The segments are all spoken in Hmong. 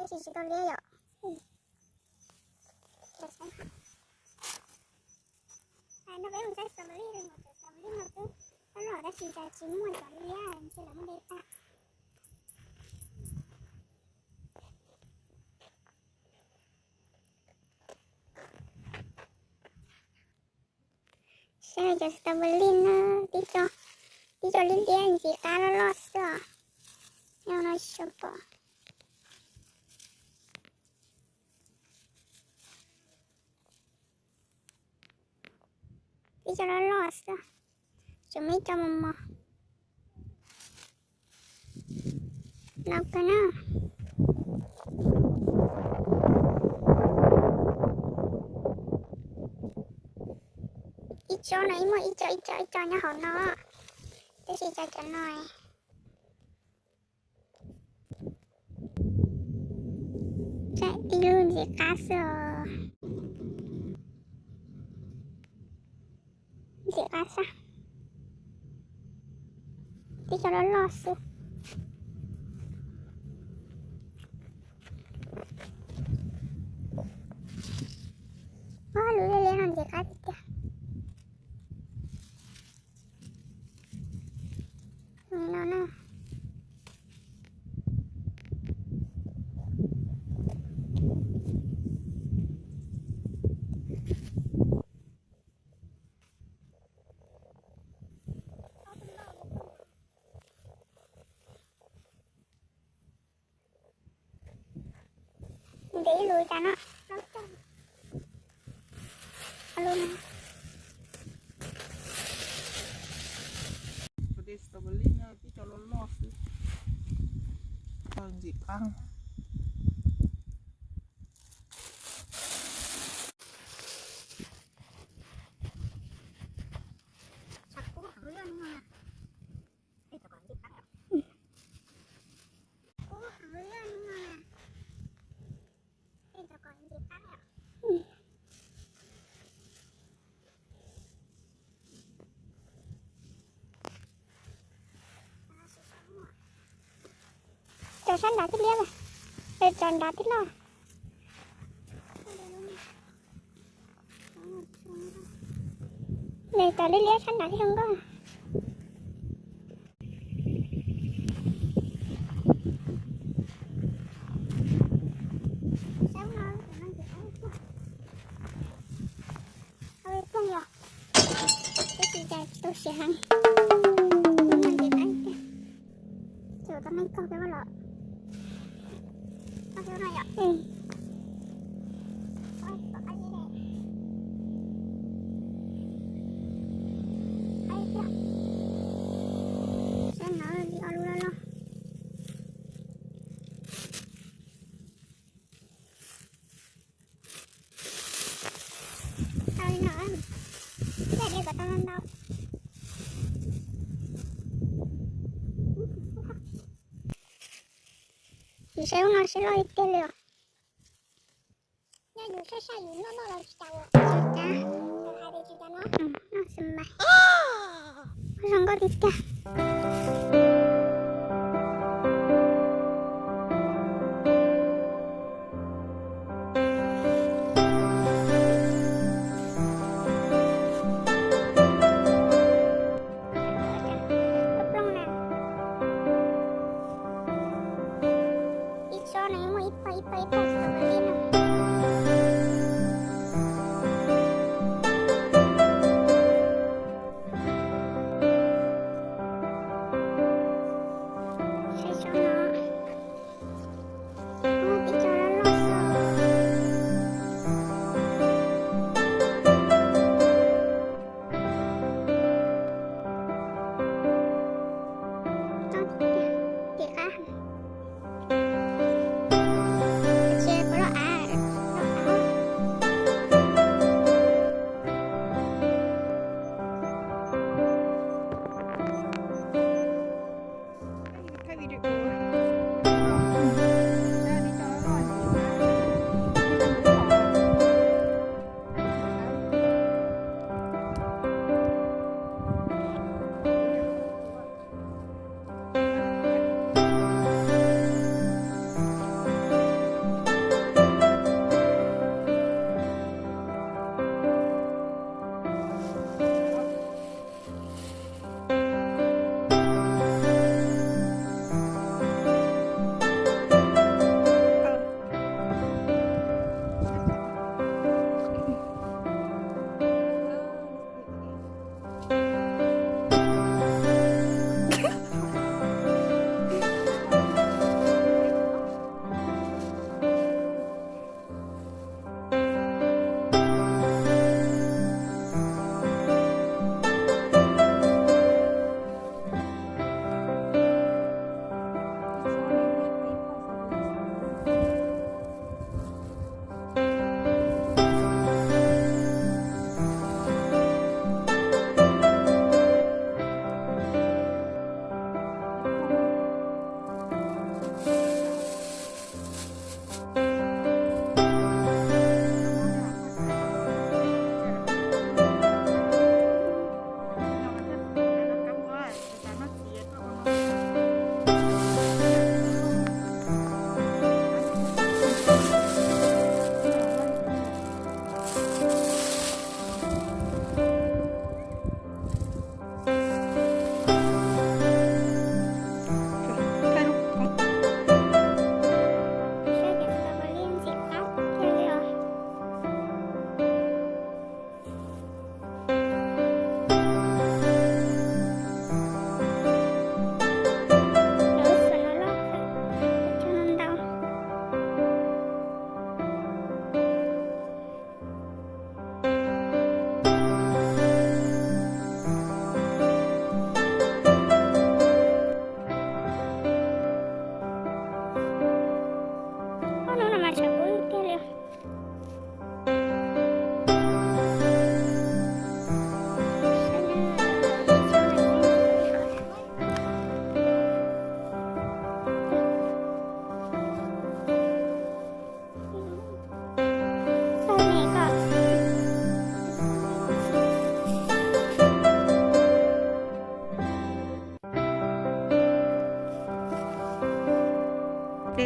Tsis tsis tau liab yom. No peb mus saib strawberry, strawberry no twb loj loj tab sis cas tsis muaj cov liab, ntshe lawv muab de tag. Saib cov strawberry na, tib co, tib co liab liab ntxim qab loj loj xwb os. Nyob no tsis tshua pom. Tib co loj loj xwb, tseem muaj ib co mos mos. Los kawg na. Ib tsob no ib muaj ib co ib co ib co nyob hauv no, tab sis cov cov no tib lub ntxim qab xwb os. Ntxim qab xwb. Tib co loj loj xwb. Lub liab liab no ntxim qab tiag tiag. Li no na. Ntev ib lus cas no. Strawberry no tib co loj loj xwb, ntxim qab. Cov sab nrad tib liab, cov nrad tib loj. Cov liab liab sab nrad tib zoo nkauj. Phooj ywg, tab sis cas tsis tau siav heev. Ces tau me kog peb los. Saib no li ob lub loj loj. Tau li no, coj de kom tau ntau ntau. Yus saib lub no saib loj li tiag li os. Nyob yus saib saib yus noj noj los tsis cas ua. Tsis cas. Hais tias tsis cas no. Noj xwb mas. Zoo nkauj tiag tiag. Plooj na. Ib tsob no muaj ib pawg ib pawg ib pawg strawberry no. Saib tsob no. Muaj tib co loj loj xwb. Tsob tiag tiag, ntxim qab. Tsis puas loj av. Loj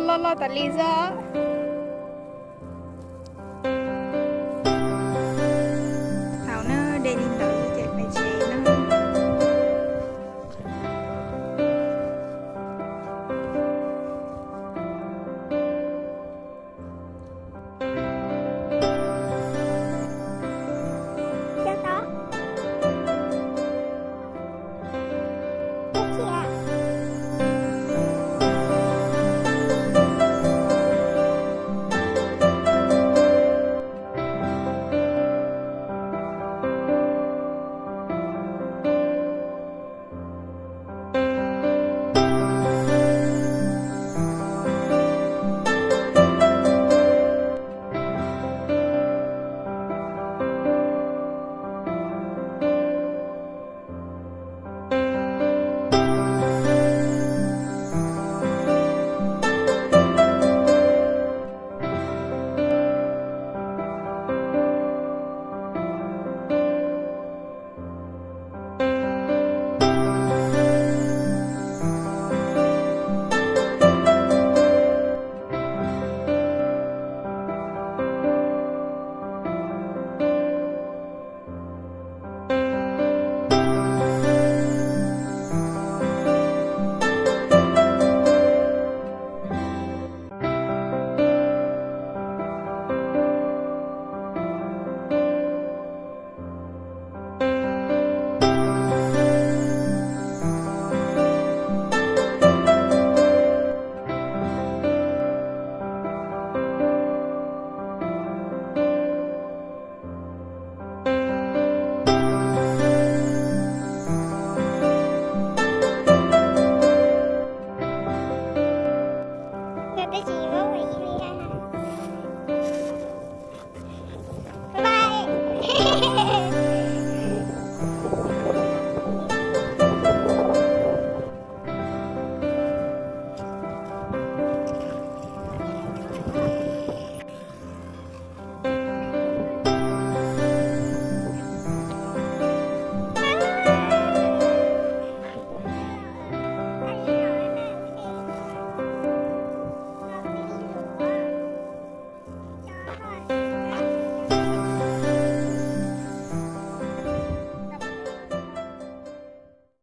loj loj tas li xwb.